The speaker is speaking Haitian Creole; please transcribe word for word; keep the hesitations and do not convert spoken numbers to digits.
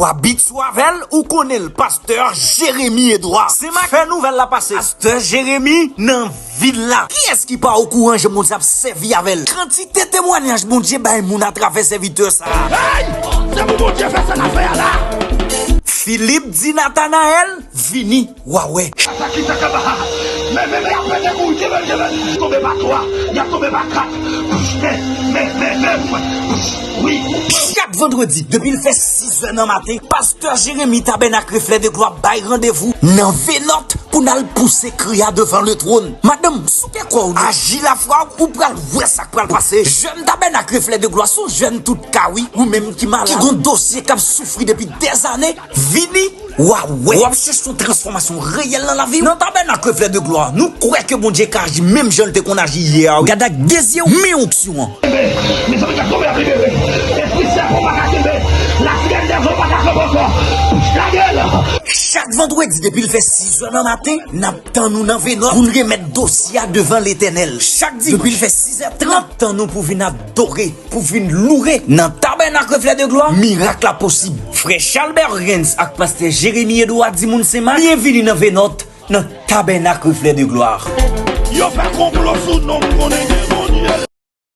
W abitye avè l, ou konnen l, pastè Jeremi Edouard. Senmak fè nouvèl la pase. Pastè Jeremi nan vil la. Kiyès ki pa okouran jan Bondye ap sèvi avè l? Kantite temwanyaj Bondye bay moun atravè sèvitè sa a. Hey! Se pou Bondye fè sa n ap fè a la. Filip di Natanayèl, vini, w a wè. Sakisakaba. Men, men, men, y ap pete kouri, kebe, kebe. Tonbe pa twa, y ap tonbe pa kat. Men, men, men, men. Wi. Chak vandredi, depi l fè sizè nan maten, pastè Jeremi Tabènak Reflè de Glwa bay randevou nan Venòt pou n al pouse kri a devan letwòn. Madanm, souke kò w, aji lafwa w, ou pral wè sa k pral pase. Jèn Tabènak Reflè de Glwa, se yon jèn tout ka wi, ou menm ki malad, ki gon dosye k ap soufri depi dèzane, vini, w a wè. W ap chèche yon transfòmasyon reyèl nan lavi w? Nan Tabènak Reflè de Glwa, nou kwè ke Bondye ka aji menm jan l te konn aji yè a wi. Gad ak de zye w, men onksyon an. Kenbe, mezanmi, ka tonbe ap libere. Espri sèpan pa ka kenbe. Lasirèn dèzò pa ka kanpe ankò. Lage l. Chak vandredi, depi l fè sizè nan maten, n ap tann ou nan Venòt pou n remèt dosye a devan Letènèl. Chak dimanch, depi l fè sizè trant, n ap tann ou pou vin adore, pou vin loure. Nan Tabènak Reflè de Glwa, mirak la posib. Frè Chalbè Rens ak pastè Jeremi Edouard di moun Senmak, byenvini nan Venòt, nan Tabènak Reflè de Glwa. Yo fè konplo sou non m, konnen gen Bondye.